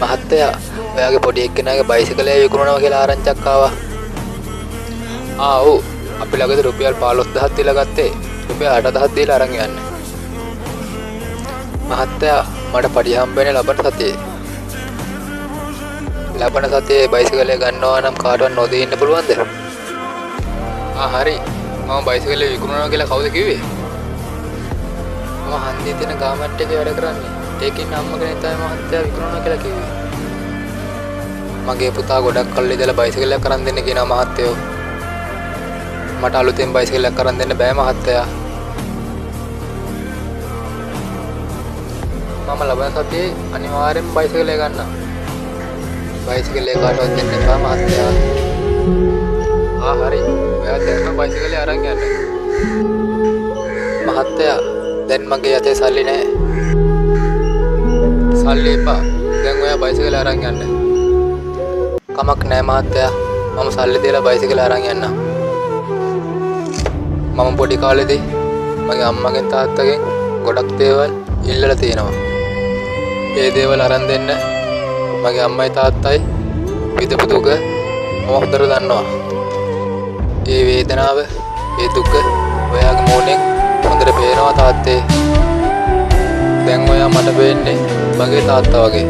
මහත්තයා, ඔයාගේ පොඩි එක්කෙනාගේ බයිසිකලය විකුණනවා කියලා ආරංචියක් ආවා. ආ ඔව්, අපි ළඟදී රුපියල් 15,000ක් දීලා ගත්තේ. රුපියල් 8,000ක් දීලා අරන් යන්න. මහත්තයා, මට පඩි හම්බ වෙන්නේ ලබන සතියේ. ලබන සතියේ බයිසිකලය ගන්නවා නම් කාටවත් නොදී ඉන්න පුළුවන්ද? ආ හරි. මම බයිසිකලය විකුණනවා කියලා කවුද කිව්වේ? මම හන්දියේ තියෙන ගාමන්ට් එකේ වැඩ කරන්නේ. ඒකේ ඉන්න අම්ම කෙනෙක් තමයි මහත්තයා විකුණනවා කියලා කිව්වේ. මගේ පුතා ගොඩක් කල් ඉඳලා බයිසිකලයක් අරන් දෙන්න කියනවා මහත්තයෝ. මට අලුතෙන් බයිසිකලයක් අරන් දෙන්න බෑ මහත්තයා. මම ලබන සතියේ අනිවාර්යෙන්ම බයිසිකලය ගන්නවා. බයිසිකලය කාටවත් දෙන්න එපා මහත්තයා. ආ හරි. ඔයා දැන්ම බයිසිකලය අරන් යන්න. මහත්තයා, දැන් මගේ අතේ සල්ලි නෑ. සල්ලි එපා. දැන් ඔයා බයිසිකලය අරන් යන්න. කමක් නෑ මහත්තයා. මම සල්ලි දීලා බයිසිකලය අරන් යන්නම්. මම පොඩි කාලේදී මගේ අම්මගෙන් තාත්තගෙන් ගොඩක් දේවල් ඉල්ලලා තියෙනවා. ඒ දේවල් අරන් දෙන්න මගේ අම්මයි තාත්තයි විඳපු දුක මම හොඳට දන්නවා. ඒ වේදනාව, ඒ දුක ඔයාගේ මූණෙන් හොඳට පේනවා තාත්තේ. දැන් ඔයා මට පේන්නේ මගේ තාත්තා වගේ.